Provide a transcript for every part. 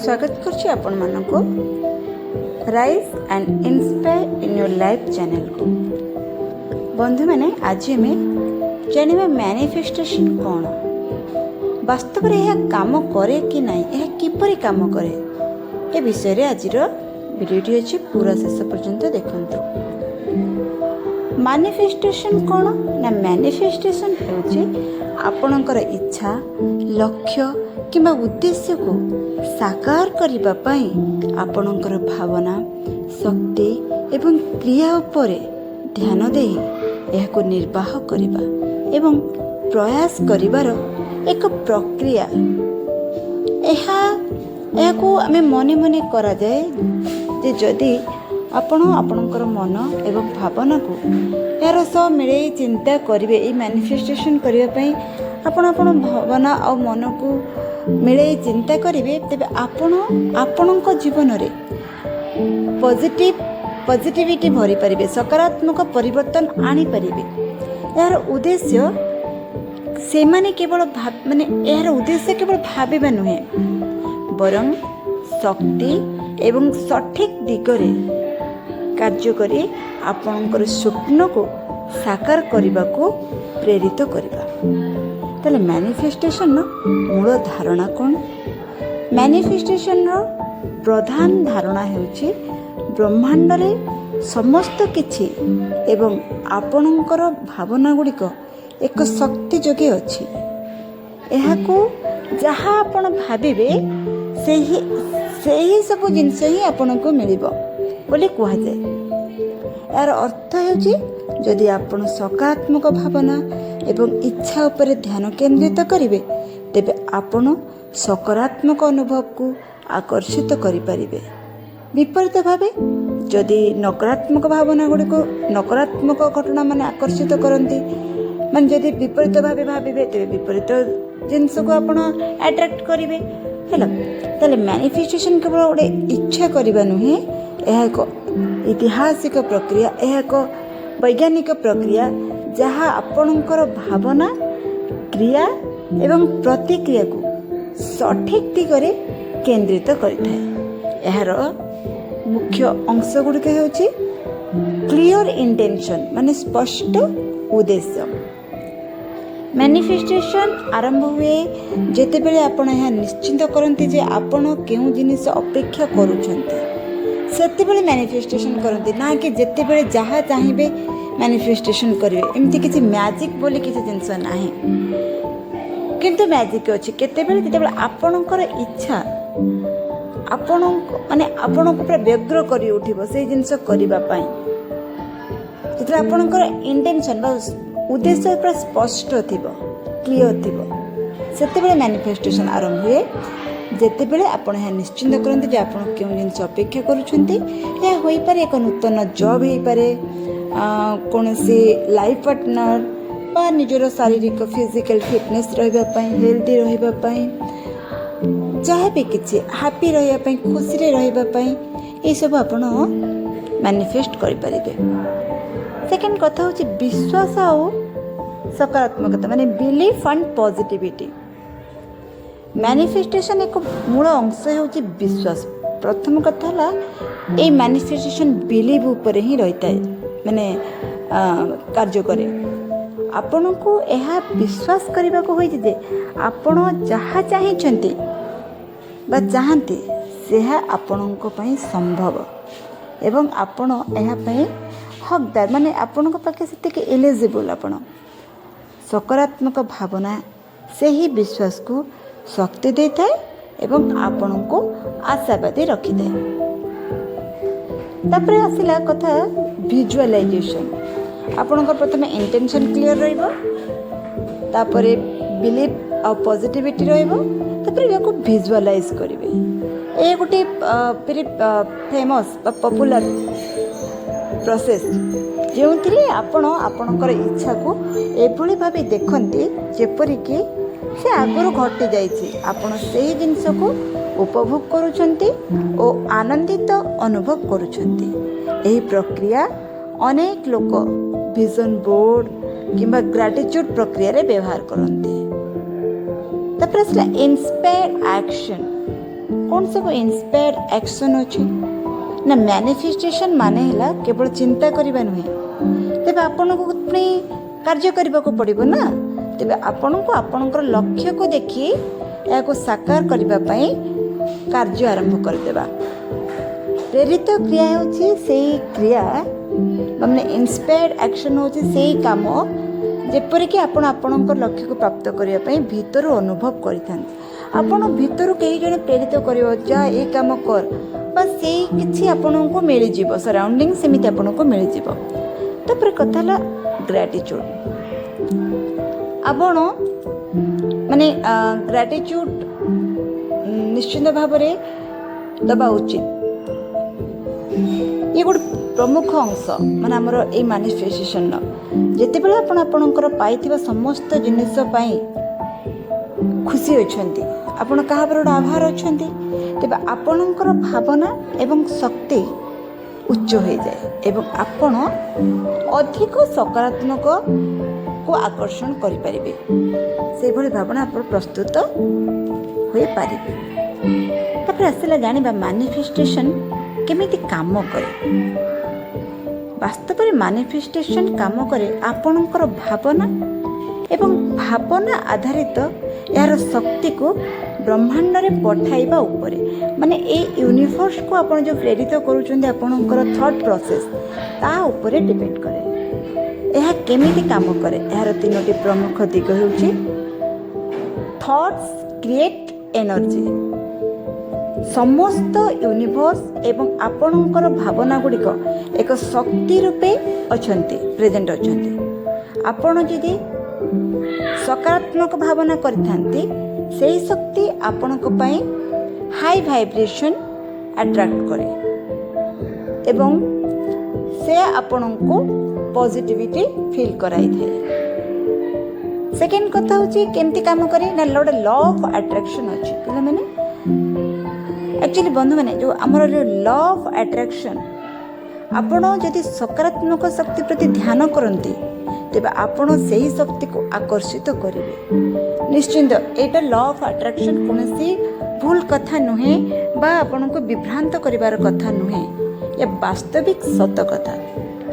ସ୍ୱାଗତ କରୁଛି ଆପଣମାନଙ୍କୁ Rise and Inspire in Your Life ଚ୍ୟାନେଲକୁ। ବନ୍ଧୁମାନେ, ଆଜି ଆମେ ଜାଣିବା ମ୍ୟାନିଫେଷ୍ଟେସନ୍ କ'ଣ, ବାସ୍ତବରେ ଏହା କାମ କରେ କି ନାହିଁ, ଏହା କିପରି କାମ କରେ, ଏ ବିଷୟରେ ଆଜିର ଭିଡ଼ିଓଟି ଅଛି। ପୁରା ଶେଷ ପର୍ଯ୍ୟନ୍ତ ଦେଖନ୍ତୁ। ମ୍ୟାନିଫେଷ୍ଟେସନ୍ କ'ଣ ନା, ମ୍ୟାନିଫେଷ୍ଟେସନ୍ ହେଉଛି ଆପଣଙ୍କର ଇଚ୍ଛା, ଲକ୍ଷ୍ୟ କିମ୍ବା ଉଦ୍ଦେଶ୍ୟକୁ ସାକାର କରିବା ପାଇଁ ଆପଣଙ୍କର ଭାବନା, ଶକ୍ତି ଏବଂ କ୍ରିୟା ଉପରେ ଧ୍ୟାନ ଦେଇ ଏହାକୁ ନିର୍ବାହ କରିବା ଏବଂ ପ୍ରୟାସ କରିବାର ଏକ ପ୍ରକ୍ରିୟା। ଏହାକୁ ଆମେ ମନେ ମନେ କରାଯାଏ ଯେ ଯଦି ଆପଣ ଆପଣଙ୍କର ମନ ଏବଂ ଭାବନାକୁ ଏହାର ସହ ମିଳେଇ ଚିନ୍ତା କରିବେ, ଏଇ ମ୍ୟାନିଫେଷ୍ଟେସନ୍ କରିବା ପାଇଁ ଆପଣ ଆପଣ ଭାବନା ଆଉ ମନକୁ ମିଳେଇ ଚିନ୍ତା କରିବେ, ତେବେ ଆପଣ ଆପଣଙ୍କ ଜୀବନରେ ପଜିଟିଭିଟି ଭରିପାରିବେ, ସକାରାତ୍ମକ ପରିବର୍ତ୍ତନ ଆଣିପାରିବେ। ଏହାର ଉଦ୍ଦେଶ୍ୟ ସେମାନେ କେବଳ ମାନେ ଏହାର ଉଦ୍ଦେଶ୍ୟ କେବଳ ଭାବିବା ନୁହେଁ, ବରଂ ଶକ୍ତି ଏବଂ ସଠିକ୍ ଦିଗରେ କାର୍ଯ୍ୟ କରି ଆପଣଙ୍କର ସ୍ୱପ୍ନକୁ ସାକାର କରିବାକୁ ପ୍ରେରିତ କରିବା। ତାହେଲେ ମ୍ୟାନିଫେଷ୍ଟେସନର ମୂଳ ଧାରଣା କ'ଣ? ମ୍ୟାନିଫେଷ୍ଟେସନର ପ୍ରଧାନ ଧାରଣା ହେଉଛି ବ୍ରହ୍ମାଣ୍ଡରେ ସମସ୍ତ କିଛି ଏବଂ ଆପଣଙ୍କର ଭାବନା ଗୁଡ଼ିକ ଏକ ଶକ୍ତି ଯୋଗେ ଅଛି। ଏହାକୁ ଯାହା ଆପଣ ଭାବିବେ, ସେହି ସେହି ସବୁ ଜିନିଷ ହିଁ ଆପଣଙ୍କୁ ମିଳିବ ବୋଲି କୁହାଯାଏ। ଏହାର ଅର୍ଥ ହେଉଛି, ଯଦି ଆପଣ ସକାରାତ୍ମକ ଭାବନା ଏବଂ ଇଚ୍ଛା ଉପରେ ଧ୍ୟାନ କେନ୍ଦ୍ରିତ କରିବେ, ତେବେ ଆପଣ ସକାରାତ୍ମକ ଅନୁଭବକୁ ଆକର୍ଷିତ କରିପାରିବେ। ବିପରୀତ ଭାବେ, ଯଦି ନକାରାତ୍ମକ ଭାବନା ଗୁଡ଼ିକୁ ନକାରାତ୍ମକ ଘଟଣା ମାନେ ଆକର୍ଷିତ କରନ୍ତି, ମାନେ ଯଦି ବିପରୀତ ଭାବେ ଭାବିବେ, ତେବେ ବିପରୀତ ଜିନିଷକୁ ଆପଣ ଆଟ୍ରାକ୍ଟ କରିବେ। ହେଲା, ତାହେଲେ ମ୍ୟାନିଫେଷ୍ଟେସନ୍ କେବଳ ଗୋଟେ ଇଚ୍ଛା କରିବା ନୁହେଁ। ଏହା ଏକ ଐତିହାସିକ ପ୍ରକ୍ରିୟା, ଏହା ଏକ ବୈଜ୍ଞାନିକ ପ୍ରକ୍ରିୟା, ଯାହା ଆପଣଙ୍କର ଭାବନା, କ୍ରିୟା ଏବଂ ପ୍ରତିକ୍ରିୟାକୁ ସଠିକ୍ ଦିଗରେ କେନ୍ଦ୍ରିତ କରିଥାଏ। ଏହାର ମୁଖ୍ୟ ଅଂଶ ଗୁଡ଼ିକ ହେଉଛି କ୍ଲିଅର ଇଣ୍ଟେନସନ୍, ମାନେ ସ୍ପଷ୍ଟ ଉଦ୍ଦେଶ୍ୟ। ମ୍ୟାନିଫେଷ୍ଟେସନ୍ ଆରମ୍ଭ ହୁଏ ଯେତେବେଳେ ଆପଣ ଏହା ନିଶ୍ଚିତ କରନ୍ତି ଯେ ଆପଣ କେଉଁ ଜିନିଷ ଅପେକ୍ଷା କରୁଛନ୍ତି, ସେତେବେଳେ ମ୍ୟାନିଫେଷ୍ଟେସନ୍ କରନ୍ତି, ନା କି ଯେତେବେଳେ ଯାହା ଚାହିଁବେ ମ୍ୟାନିଫେଷ୍ଟେସନ୍ କରିବେ। ଏମିତି କିଛି ମ୍ୟାଜିକ୍ ବୋଲି କିଛି ଜିନିଷ ନାହିଁ, କିନ୍ତୁ ମ୍ୟାଜିକ୍ ଅଛି କେତେବେଳେ? ଯେତେବେଳେ ଆପଣଙ୍କର ଇଚ୍ଛା ଆପଣଙ୍କ ମାନେ ଆପଣଙ୍କୁ ପୁରା ବ୍ୟଗ୍ର କରି ଉଠିବ ସେଇ ଜିନିଷ କରିବା ପାଇଁ, ଯେତେବେଳେ ଆପଣଙ୍କର ଇଣ୍ଟେନସନ୍ ବା ଉଦ୍ଦେଶ୍ୟ ପୁରା ସ୍ପଷ୍ଟ ଥିବ, କ୍ଲିଅର ଥିବ, ସେତେବେଳେ ମ୍ୟାନିଫେଷ୍ଟେସନ୍ ଆରମ୍ଭ ହୁଏ ଯେତେବେଳେ ଆପଣ ଏହା ନିଶ୍ଚିନ୍ତ କରନ୍ତି ଯେ ଆପଣ କେଉଁ ଜିନିଷ ଅପେକ୍ଷା କରୁଛନ୍ତି। ଏହା ହୋଇପାରେ ଏକ ନୂତନ ଜବ୍ ହେଇପାରେ, କୌଣସି ଲାଇଫ୍ ପାର୍ଟନର ବା ନିଜର ଶାରୀରିକ ଫିଜିକାଲ ଫିଟନେସ୍ ରହିବା ପାଇଁ, ହେଲ୍ଦି ରହିବା ପାଇଁ, ଯାହା ବି କିଛି, ହାପି ରହିବା ପାଇଁ, ଖୁସିରେ ରହିବା ପାଇଁ, ଏସବୁ ଆପଣ ମ୍ୟାନିଫେଷ୍ଟ କରିପାରିବେ। ସେକେଣ୍ଡ କଥା ହେଉଛି ବିଶ୍ୱାସ ଆଉ ସକାରାତ୍ମକତା, ମାନେ ବିଲିଫ୍ ଆଣ୍ଡ ପଜିଟିଭିଟି। ମ୍ୟାନିଫେଷ୍ଟେସନ୍ ଏକ ମୂଳ ଅଂଶ ହେଉଛି ବିଶ୍ୱାସ। ପ୍ରଥମ କଥା ହେଲା, ଏଇ ମ୍ୟାନିଫେଷ୍ଟେସନ୍ ବିଲିଭ୍ ଉପରେ ହିଁ ରହିଥାଏ, ମାନେ କାର୍ଯ୍ୟ କରେ। ଆପଣଙ୍କୁ ଏହା ବିଶ୍ୱାସ କରିବାକୁ ହୋଇଛି ଯେ ଆପଣ ଯାହା ଚାହିଁଛନ୍ତି ବା ଚାହାନ୍ତି, ସେହା ଆପଣଙ୍କ ପାଇଁ ସମ୍ଭବ ଏବଂ ଆପଣ ଏହା ପାଇଁ ହକଦାର, ମାନେ ଆପଣଙ୍କ ପାଖେ ସେତିକି ଏଲିଜିବୁଲ୍ ଆପଣ। ସକାରାତ୍ମକ ଭାବନା ସେହି ବିଶ୍ୱାସକୁ ଶକ୍ତି ଦେଇଥାଏ ଏବଂ ଆପଣଙ୍କୁ ଆଶାବାଦୀ ରଖିଥାଏ। ତାପରେ ଆସିଲା କଥା ଭିଜୁଆଲାଇଜେସନ୍। ଆପଣଙ୍କର ପ୍ରଥମେ ଇଣ୍ଟେନସନ୍ କ୍ଲିଅର୍ ରହିବ, ତାପରେ ବିଲିଫ୍ ଆଉ ପଜିଟିଭିଟି ରହିବ, ତାପରେ ଏହାକୁ ଭିଜୁଆଲାଇଜ୍ କରିବେ। ଏ ଗୋଟିଏ ଭେରି ଫେମସ୍ ବା ପପୁଲାର ପ୍ରୋସେସ୍, ଯେଉଁଥିରେ ଆପଣ ଆପଣଙ୍କର ଇଚ୍ଛାକୁ ଏଭଳି ଭାବେ ଦେଖନ୍ତି ଯେପରିକି ସେ ଆଗରୁ ଘଟିଯାଇଛି। ଆପଣ ସେହି ଜିନିଷକୁ ଉପଭୋଗ କରୁଛନ୍ତି ଓ ଆନନ୍ଦିତ ଅନୁଭବ କରୁଛନ୍ତି। ଏହି ପ୍ରକ୍ରିୟା ଅନେକ ଲୋକ ଭିଜନ୍ ବୋର୍ଡ଼ କିମ୍ବା ଗ୍ରାଟିଚ୍ୟୁଡ଼୍ ପ୍ରକ୍ରିୟାରେ ବ୍ୟବହାର କରନ୍ତି। ତାପରେ ଆସିଲା ଇନ୍ସପାୟାର୍ଡ ଆକ୍ସନ୍। କୌଣସି କ'ଣ ସବୁ ଇନ୍ସପାୟାର୍ଡ ଆକ୍ସନ୍ ଅଛି ନା, ମ୍ୟାନିଫେଷ୍ଟେସନ୍ ମାନେ ହେଲା କେବଳ ଚିନ୍ତା କରିବା ନୁହେଁ। ତେବେ ଆପଣଙ୍କୁ ପୁଣି କାର୍ଯ୍ୟ କରିବାକୁ ପଡ଼ିବ ନା। ତେବେ ଆପଣଙ୍କୁ ଆପଣଙ୍କର ଲକ୍ଷ୍ୟକୁ ଦେଖି ଏହାକୁ ସାକାର କରିବା ପାଇଁ କାର୍ଯ୍ୟ ଆରମ୍ଭ କରିଦେବା। ପ୍ରେରିତ କ୍ରିୟା ହେଉଛି ସେଇ କ୍ରିୟା, ମାନେ ଇନ୍ସପାୟାର୍ଡ ଆକ୍ସନ୍ ହେଉଛି ସେଇ କାମ ଯେପରିକି ଆପଣ ଆପଣଙ୍କ ଲକ୍ଷ୍ୟକୁ ପ୍ରାପ୍ତ କରିବା ପାଇଁ ଭିତରୁ ଅନୁଭବ କରିଥାନ୍ତି। ଆପଣ ଭିତରୁ କେହି ଜଣେ ପ୍ରେରିତ କରିବ, ଯା ଏଇ କାମ କର, ବା ସେଇ କିଛି ଆପଣଙ୍କୁ ମିଳିଯିବ, ସରାଉଣ୍ଡିଂ ସେମିତି ଆପଣଙ୍କୁ ମିଳିଯିବ। ତାପରେ କଥା ହେଲା ଗ୍ରାଟିଚ୍ୟୁଡ଼। ଆପଣ ମାନେ ଗ୍ରାଟିଚ୍ୟୁଡ଼ ନିଶ୍ଚିତ ଭାବରେ ଦେବା ଉଚିତ। ଇଏ ଗୋଟେ ପ୍ରମୁଖ ଅଂଶ, ମାନେ ଆମର ଏଇ ମ୍ୟାନିଫେଷ୍ଟେସନର। ଯେତେବେଳେ ଆପଣ ଆପଣଙ୍କର ପାଇଥିବା ସମସ୍ତ ଜିନିଷ ପାଇଁ ଖୁସି ଅଛନ୍ତି, ଆପଣ କାହା ଉପରେ ଗୋଟେ ଆଭାର ଅଛନ୍ତି, ତେବେ ଆପଣଙ୍କର ଭାବନା ଏବଂ ଶକ୍ତି ଉଚ୍ଚ ହୋଇଯାଏ ଏବଂ ଆପଣ ଅଧିକ ସକାରାତ୍ମକକୁ ଆକର୍ଷଣ କରିପାରିବେ। ସେଇଭଳି ଭାବନା ଆପଣ ପ୍ରସ୍ତୁତ ହୋଇପାରିବେ। ତାପରେ ଆସିଲା ଜାଣିବା ମ୍ୟାନିଫେଷ୍ଟେସନ୍ କେମିତି କାମ କରେ। ବାସ୍ତବରେ ମ୍ୟାନିଫେଷ୍ଟେସନ୍ କାମ କରେ ଆପଣଙ୍କର ଭାବନା ଏବଂ ଭାବନା ଆଧାରିତ ଏହାର ଶକ୍ତିକୁ ବ୍ରହ୍ମାଣ୍ଡରେ ପଠାଇବା ଉପରେ। ମାନେ ଏଇ ୟୁନିଭର୍ସକୁ ଆପଣ ଯେଉଁ ପ୍ରେରିତ କରୁଛନ୍ତି, ଆପଣଙ୍କର ଥଟ୍ ପ୍ରୋସେସ୍ ତା ଉପରେ ଡିପେଣ୍ଡ କରେ। ଏହା କେମିତି କାମ କରେ? ଏହାର ତିନୋଟି ପ୍ରମୁଖ ଦିଗ ହେଉଛି: ଥଟ୍ସ କ୍ରିଏଟ୍ ଏନର୍ଜି। ସମସ୍ତ ୟୁନିଭର୍ସ ଏବଂ ଆପଣଙ୍କର ଭାବନା ଗୁଡ଼ିକ ଏକ ଶକ୍ତି ରୂପେ ଅଛନ୍ତି, ପ୍ରେଜେଣ୍ଟ ଅଛନ୍ତି। ଆପଣ ଯଦି ସକାରାତ୍ମକ ଭାବନା କରିଥାନ୍ତି, ସେହି ଶକ୍ତି ଆପଣଙ୍କ ପାଇଁ ହାଇ ଭାଇବ୍ରେସନ୍ ଆଟ୍ରାକ୍ଟ କରେ ଏବଂ ସେ ଆପଣଙ୍କୁ ପଜିଟିଭିଟି ଫିଲ୍ କରାଇଥାଏ। ସେକେଣ୍ଡ କଥା ହେଉଛି, କେମିତି କାମ କରେ ନା, ଗୋଟେ ଲ ଅଫ୍ ଆଟ୍ରାକ୍ସନ୍ ଅଛି ପିଲାମାନେ। ଆକ୍ଚୁଆଲି ବନ୍ଧୁମାନେ, ଯେଉଁ ଆମର ଯେଉଁ ଲ ଅଫ୍ ଆଟ୍ରାକ୍ସନ୍, ଆପଣ ଯଦି ସକାରାତ୍ମକ ଶକ୍ତି ପ୍ରତି ଧ୍ୟାନ କରନ୍ତି, ତେବେ ଆପଣ ସେହି ଶକ୍ତିକୁ ଆକର୍ଷିତ କରିବେ ନିଶ୍ଚିନ୍ତ। ଏଇଟା ଲ ଅଫ୍ ଆଟ୍ରାକ୍ସନ୍ କୌଣସି ଭୁଲ କଥା ନୁହେଁ ବା ଆପଣଙ୍କୁ ବିଭ୍ରାନ୍ତ କରିବାର କଥା ନୁହେଁ। ଏ ବାସ୍ତବିକ ସତ କଥା।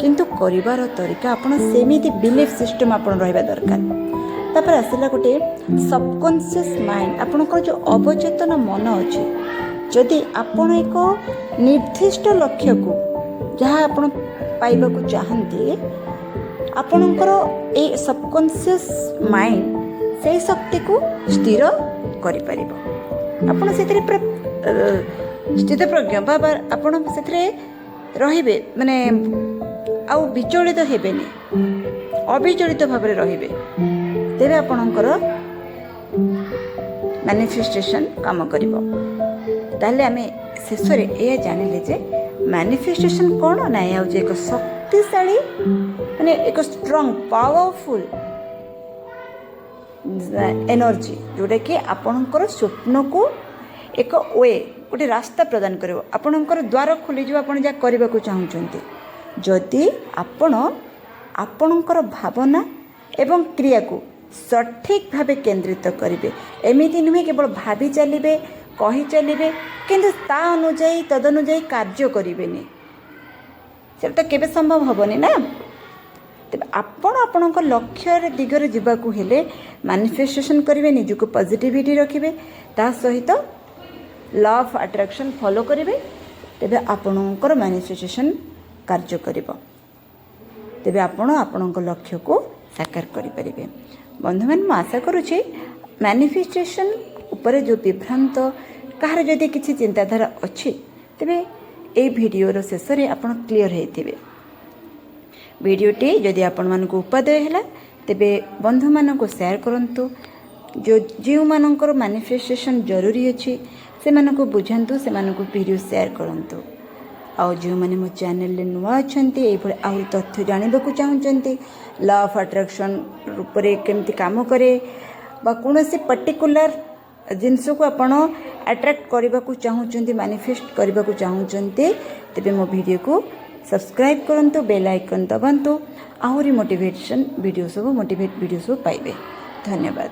କିନ୍ତୁ କରିବାର ତରିକା ଆପଣ ସେମିତି ବିଲିଫ୍ ସିଷ୍ଟମ୍ ଆପଣ ରହିବା ଦରକାର। ତାପରେ ଆସିଲା ଗୋଟେ ସବକନସିୟସ୍ ମାଇଣ୍ଡ, ଆପଣଙ୍କର ଯେଉଁ ଅବଚେତନ ମନ ଅଛି। ଯଦି ଆପଣ ଏକ ନିର୍ଦ୍ଦିଷ୍ଟ ଲକ୍ଷ୍ୟକୁ ଯାହା ଆପଣ ପାଇବାକୁ ଚାହାନ୍ତି, ଆପଣଙ୍କର ଏଇ ସବକନସିୟସ୍ ମାଇଣ୍ଡ ସେଇ ଶକ୍ତିକୁ ସ୍ଥିର କରିପାରିବ। ଆପଣ ସେଥିରେ ପୁରା ସ୍ଥିତପ୍ରଜ୍ଞ ବା ଆପଣ ସେଥିରେ ରହିବେ, ମାନେ ଆଉ ବିଚଳିତ ହେବେନି, ଅବିଚଳିତ ଭାବରେ ରହିବେ, ତେବେ ଆପଣଙ୍କର ମ୍ୟାନିଫେଷ୍ଟେସନ୍ କାମ କରିବ। ତାହେଲେ ଆମେ ଶେଷରେ ଏହା ଜାଣିଲେ ଯେ ମ୍ୟାନିଫେଷ୍ଟେସନ୍ କ'ଣ ନା, ଏହା ହେଉଛି ଏକ ଶକ୍ତିଶାଳୀ, ମାନେ ଏକ ଷ୍ଟ୍ରଙ୍ଗ ପାୱାରଫୁଲ୍ ଏନର୍ଜି, ଯେଉଁଟାକି ଆପଣଙ୍କର ସ୍ୱପ୍ନକୁ ଏକ we, ଗୋଟେ ରାସ୍ତା ପ୍ରଦାନ କରିବ। ଆପଣଙ୍କର ଦ୍ୱାର ଖୋଲିଯିବ ଆପଣ ଯାହା କରିବାକୁ ଚାହୁଁଛନ୍ତି, ଯଦି ଆପଣ ଆପଣଙ୍କର ଭାବନା ଏବଂ କ୍ରିୟାକୁ ସଠିକ୍ ଭାବେ କେନ୍ଦ୍ରିତ କରିବେ। ଏମିତି ନୁହେଁ କେବଳ ଭାବି ଚାଲିବେ, କହି ଚାଲିବେ, କିନ୍ତୁ ତା ଅନୁଯାୟୀ ତଦନୁଯାୟୀ କାର୍ଯ୍ୟ କରିବେନି। ସେଟା ତ କେବେ ସମ୍ଭବ ହେବନି ନା। ତେବେ ଆପଣ ଆପଣଙ୍କ ଲକ୍ଷ୍ୟର ଦିଗରେ ଯିବାକୁ ହେଲେ ମ୍ୟାନିଫେଷ୍ଟେସନ୍ କରିବେ, ନିଜକୁ ପଜିଟିଭିଟି ରଖିବେ, ତା ସହିତ ଲ ଅଫ୍ ଆଟ୍ରାକ୍ସନ୍ ଫଲୋ କରିବେ, ତେବେ ଆପଣଙ୍କର ମ୍ୟାନିଫେଷ୍ଟେସନ୍ କାର୍ଯ୍ୟ କରିବ। ତେବେ ଆପଣ ଆପଣଙ୍କ ଲକ୍ଷ୍ୟକୁ ସାକାର କରିପାରିବେ। ବନ୍ଧୁମାନେ, ମୁଁ ଆଶା କରୁଛି ମ୍ୟାନିଫେଷ୍ଟେସନ୍ ଉପରେ ଯେଉଁ ବିଭ୍ରାନ୍ତ କାହାର ଯଦି କିଛି ଚିନ୍ତାଧାରା ଅଛି, ତେବେ ଏଇ ଭିଡ଼ିଓର ଶେଷରେ ଆପଣ କ୍ଲିଅର୍ ହେଇଥିବେ। ଭିଡ଼ିଓଟି ଯଦି ଆପଣମାନଙ୍କୁ ଉପାଦେୟ ହେଲା, ତେବେ ବନ୍ଧୁମାନଙ୍କୁ ସେୟାର କରନ୍ତୁ। ଯେଉଁମାନଙ୍କର ମ୍ୟାନିଫେଷ୍ଟେସନ୍ ଜରୁରୀ ଅଛି, ସେମାନଙ୍କୁ ବୁଝାନ୍ତୁ, ସେମାନଙ୍କୁ ଭିଡ଼ିଓ ସେୟାର କରନ୍ତୁ। ଆଉ ଯେଉଁମାନେ ମୋ ଚ୍ୟାନେଲରେ ନୂଆ ଅଛନ୍ତି, ଏଇଭଳି ଆହୁରି ତଥ୍ୟ ଜାଣିବାକୁ ଚାହୁଁଛନ୍ତି, ଲ ଅଫ୍ ଆଟ୍ରାକ୍ସନ୍ ଉପରେ କେମିତି କାମ କରେ ବା କୌଣସି ପର୍ଟିକୁଲାର ଜିନିଷକୁ ଆପଣ ଆଟ୍ରାକ୍ଟ କରିବାକୁ ଚାହୁଁଛନ୍ତି, ମ୍ୟାନିଫେଷ୍ଟ କରିବାକୁ ଚାହୁଁଛନ୍ତି, ତେବେ ମୋ ଭିଡ଼ିଓକୁ ସବସ୍କ୍ରାଇବ୍ କରନ୍ତୁ, ବେଲ୍ ଆଇକନ୍ ଦବାନ୍ତୁ। ଆହୁରି ମୋଟିଭେସନ୍ ଭିଡ଼ିଓ ସବୁ, ମୋଟିଭେଟ୍ ଭିଡ଼ିଓ ସବୁ ପାଇବେ। ଧନ୍ୟବାଦ।